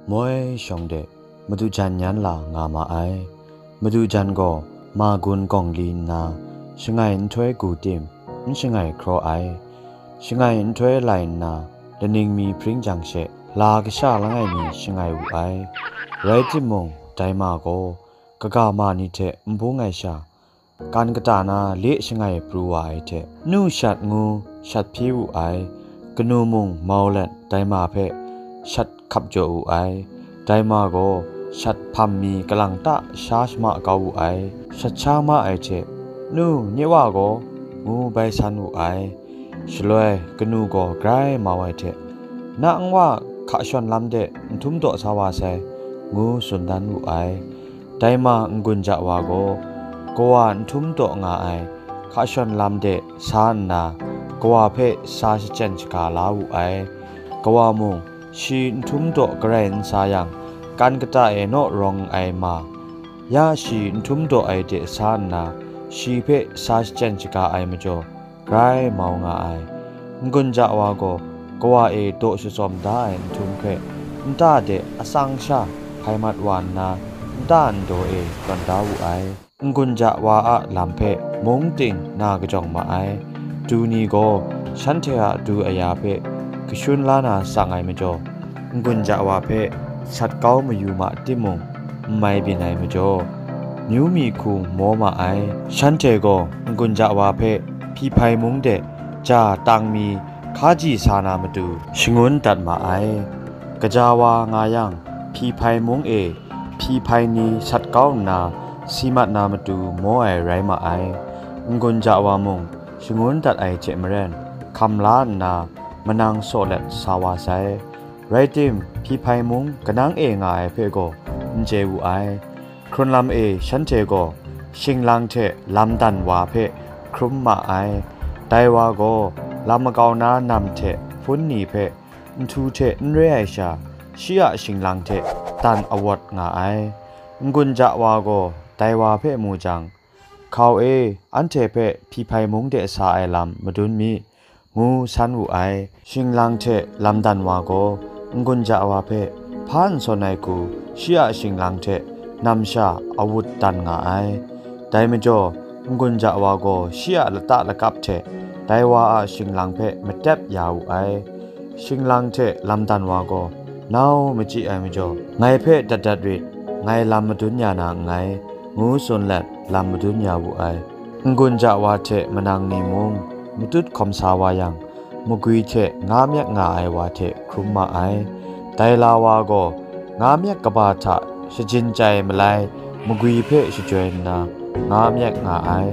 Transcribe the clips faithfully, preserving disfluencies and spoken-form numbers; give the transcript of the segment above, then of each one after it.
Moi shawng de, madu jan yan la nga ma ai. Madu jan gaw ma gun gawng li nna, shangai nhtoi gu tim, n shangai hkraw ai. Shangai nhtoi lai nna, laning mi hpring jang she, la kasha langai mi shangai wu ai. Rai timung, dai ma gaw, kaga ma ni hte n bung ai sha, kan kata na le shangai pru wa ai hte, nu shat ngu shat hpyi wu ai. Kanu mung mau let dai ma hpe shat hkap jaw wu ai. Dai ma gaw shat hpam mi kalang ta sha shama kau wu ai. Shat sha ma ai hte, "Nu, nye wa gaw," ngu bai san wu ai. Shaloi kanu gaw grai mau ai hte, "Na nwa hka shawn lam de n htum daw sa wa sai," ngu tsun dan wu ai. Dai ma n-gun ja wa gaw, kawa n htum daw nga ai hka shawn lam de sa nna, kawa hpe sa shachyen shaga la wu ai. Kawa mung, shi n htum daw garai n sa yang, kan kata e naw rawng ai ma, ya shi n htum daw ai de sa nna, shi hpe sa shachyen shaga ai majaw, grai mau nga ai. N-gun ja wa gaw, kawa e daw shatsawm da ai nhtum hpe, nta de atsang sha hpai mat wa nna, nta ndaw e tawn da wu ai. N-gun ja wa a lam hpe mung ting na kajawng ma ai. Du ni gaw shanhte a du aya hpe kashun la na tsang ai majaw, n-gun ja wa hpe sat kau mayu ma timung, n mai byin ai majaw, myu mi hku maw ma ai. Shanhte gaw n-gun ja wa hpe hpyi hpai mung de ja tang mi hkaji sa na matu shangun dat ma ai. Kaja wa nga yang, hpyi hpai mung e hpyi hpai ni sat kau nna si mat na matu maw ai rai ma ai. N-gun ja wa mung shangun dat ai hte maren, hkam la nna manang saw let sa wa sai. Rai tim, hpyi hpai mung kanang e nga ai hpe gaw n chye wu ai. Hkrun lam e shanhte gaw shinglang hte lam dan wa hpe hkrum ma ai. Dai wa gaw lam makau na nam hte hpun ni hpe nhtu hte n re ai sha, shi a shinglang hte dan awawt nga ai. N-gun ja wa gaw dai wa hpe mu jang, "Hkau e, anhte hpe hpyi hpai mung de sa ai lam madun mi," ngu san wu ai. Shinglang hte lam dan wa gaw n-gun ja wa hpe hpa n sawn ai hku, shi a shinglang hte nam sha awut dan nga ai. Dai majaw, n-gun ja wa gaw shi a lata lakap hte dai wa a shinglang hpe matep ya wu ai. Shinglang hte lam dan wa gaw nau machyi ai majaw, "Ngai hpe dat dat rit, ngai lam madun ya na nngai," ngu tsun let lam madun ya wu ai. N-gun ja wa hte manang ni mung matut hkawm sa wa yang, magwi hte nga myak nga ai wa hte hkrum ma ai. Dai la wa gaw nga myak kaba hta shajin chyai malai magwi hpe shajoi nna nga myak nga ai.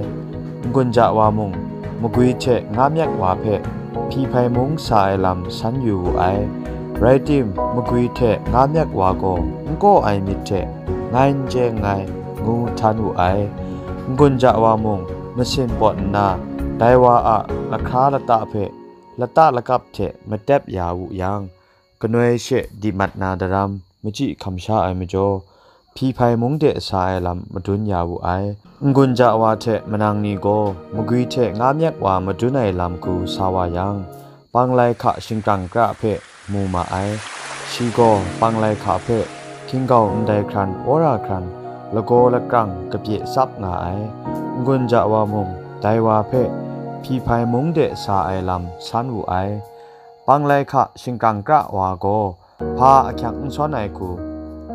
N-gun ja wa mung, magwi hte nga myak wa hpe hpyi hpai mung sa ai lam san yu wu ai. Rai tim, magwi hte nga myak wa gaw n kaw ai myit hte ngai n chye nngai, ngu htan wu ai. N-gun ja wa mung, masin pawt nna, dai wa a lahkra lata hpe lata lakap hte matep ya wu yang, kanoi she di mat na daram machyi hkam sha ai majaw, hpyi hpai mung de sa ai lam madun ya wu ai. N-gun ja wa hte manang ni gaw magwi hte nga myak wa madun ai lam hku sa wa yang, panglai hka shingkrang kra hpe mu ma ai. Shi gaw panglai hka hpe hkinggau ndai hkran wora hkran, lagaw lakrang kapye tsap nga ai. N-gun ja wa mung, dai wa hpe hpyi hpai mung de sa ai lam san wu ai. Panglai hka shingkrang kra wa gaw, hpa ahkyak n sawn ai hku,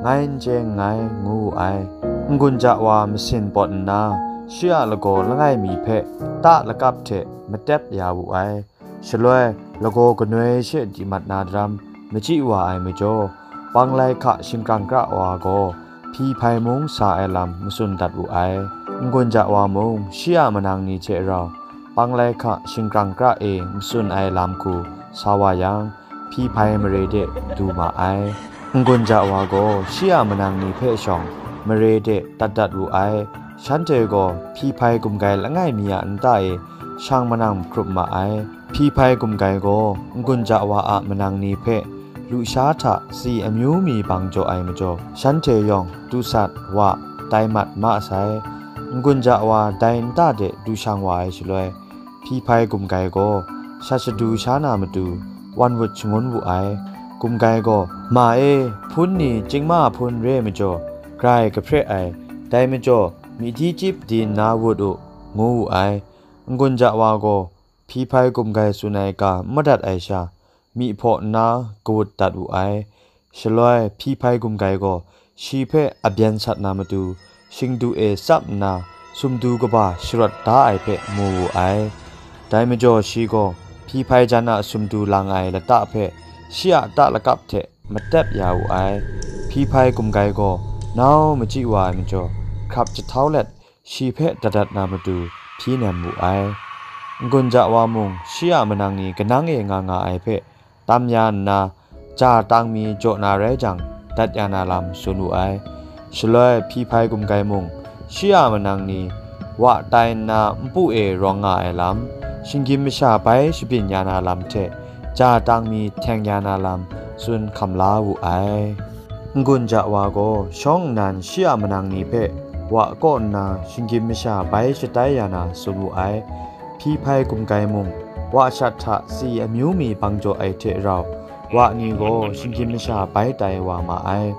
ngai n chye nngai, ngu wu ai. N-gun ja wa masin pawt nna, shi a lagaw langai mi hpe ta lakap hte matep ya wu ai. Shaloi, lagaw kanoi she di mat na daram machyi wa ai majaw, panglai hka shingkrang kra wa gaw, hpyi hpai mung sa ai lam matsun dat wu ai. N-gun ja wa mung, shi a manang ni hte rau, panglai hka shingkrang kra e matsun ai lam hku sa wa yang, hpyi hpai mare de du ma ai. N-gun ja wa gaw shi a manang ni hpe shawng mare de dat dat wu ai. Shanhte gaw hpyi hpai gumgai langai mi a nta e shang manang hkrup ma ai. Hpyi hpai gumgai gaw n-gun ja wa a manang ni hpe lusha hta tsi amyu mi bang jaw ai majaw, shanhte yawng dusat, wa, tai mat ma sai. N-gun ja wa dai nta de du shang wa ai shaloi, hpyi hpai gumgai gaw shat shadu sha na matu wan wut shangun wu ai. Gumgai gaw, "Ma e, hpun ni chyingma hpun re ai majaw, grai kahpre ai, dai majaw, myi di chyip di nna wut u," ngu wu ai. N-gun ja wa gaw, hpyi hpai gumgai tsun ai ga n madat ai sha, myi hpaw nna kawut dat wu ai. Shaloi hpyi hpai gumgai gaw shi hpe a byen sat na matu, shingdu e tsap nna, sumdu kaba sharawt da ai hpe mu wu ai. Dai majaw shi gaw hpyi hpai jan a sumdu lang ai lata hpe shi a ta lakap hte matep ya wu ai. Hpyi hpai gumgai gaw nau machyi wa ai majaw, hkrap jahtau let, shi hpe dat dat na matu hpyi nem wu ai. N-gun ja wa mung shi a manang ni kanang e nga nga ai hpe tam ya nna, ja tang mi jaw na rai jang, dat ya na lam tsun wu ai. Shaloi hpyi hpai gumgai mung, shi a manang ni wa tai nna npu e rawng nga ai lam, shinggyim masha bai shabyin ya na lam hte, ja tang mi hteng ya na lam tsun hkam la wu ai. N-gun ja wa gaw shawng nnan shi a manang ni hpe wa kaw nna shinggyim masha bai shatai ya na tsun wu ai. Hpyi hpai gumgai mung, wa shat hta tsi amyu mi bang jaw ai hte rau, wa ni gaw shinggyim masha bai tai wa ma ai.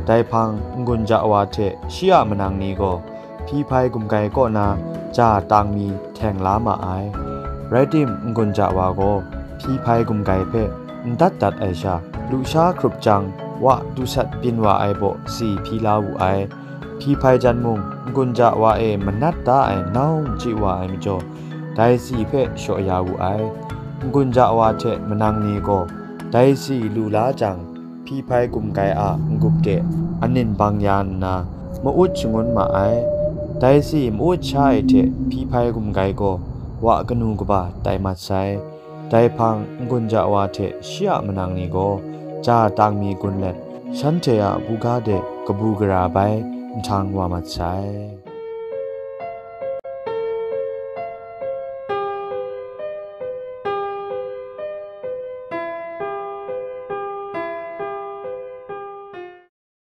Dai hpang n-gun ja wa hte shi a manang ni gaw hpyi hpai gumgai kaw na ja tang mi hteng la ma ai. Rai tim, n-gun ja wa gaw hpyi hpai gumgai hpe n dat dat ai sha, lusha hkrup jang, wa dusat byin wa ai baw tsi hpyi la wu ai. Hpyi hpai jan mung, n-gun ja wa e manat da ai nau n chye wa ai majaw, dai tsi hpe shaw ya wu ai. N-gun ja wa hte manang ni gaw dai tsi lu la jang, hpyi hpai gumgai a n-gup de anin bang ya nna, ma-ut shangun ma ai. Dai tsi ma-ut sha ai hte hpyi hpai gumgai gaw wa kanu kaba tai mat sai. Dai hpang n-gun ja wa hte shi a manang ni gaw ja tang mi gun let, shanhte a buga de kabu gara bai nhtang wa mat sai.